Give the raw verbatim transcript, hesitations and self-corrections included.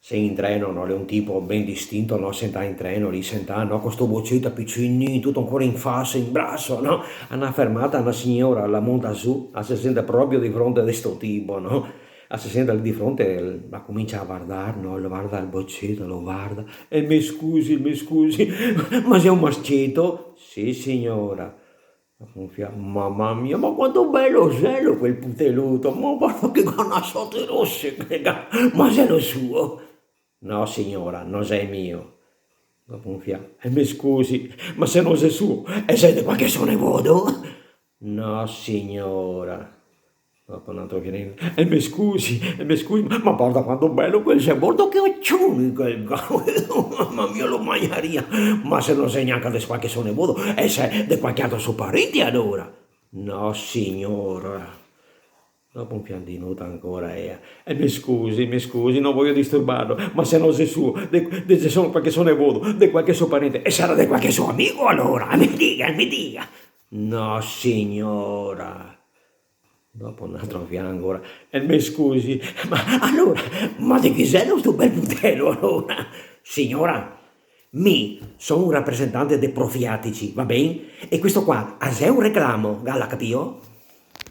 Sì, in treno, no? L'è un tipo ben distinto, no? Sentà in treno, lì sentà, no? Co sto boceto picinin, tuto ancora in fasa, in braso, no? A na fermata, na signora la monta su, a se senta proprio de fronte de sto tipo, no? A se senta lì de fronte, la comincia a vardar, no? Lo varda el boceto, lo varda. "E me scusi, me scusi, ma xe un masceto?" "Sì, signora." Dopo un fià: "Mama mia, ma quanto belo xelo quel puteluto, ma varda che ganasote rose che ga, ma xelo suo?" "No, signora, no xe mio." Dopo un fià: "E me scusi, ma se no xe suo, el xe de qualche so nevodo?" "No, signora." Dopo un altro fià: "E me scusi, e me scusi, ma, ma varda quanto belo quel xe, varda che ocioni che el ga, mama mia, lo magnaria, ma se no xe gnanca de qualche so nevodo, el xe de qualche altro so parente alora?" "No, signora." Dopo un fià: "Dinuta ancora ea." "E me scusi, me scusi, no vojo disturbarlo, ma se no xe suo, de, de, de so, qualche so nevodo, de qualche so parente, el sarà de qualche so amigo alora, me diga, me diga." "No, signora." Dopo un altro fià ancora: "E me scusi, ma alora, ma de chi xelo sto bel putelo alora?" "Signora, mi so un rapresentante de Profiatici, va ben? E questo qua, a xe un reclamo, gala capìo?"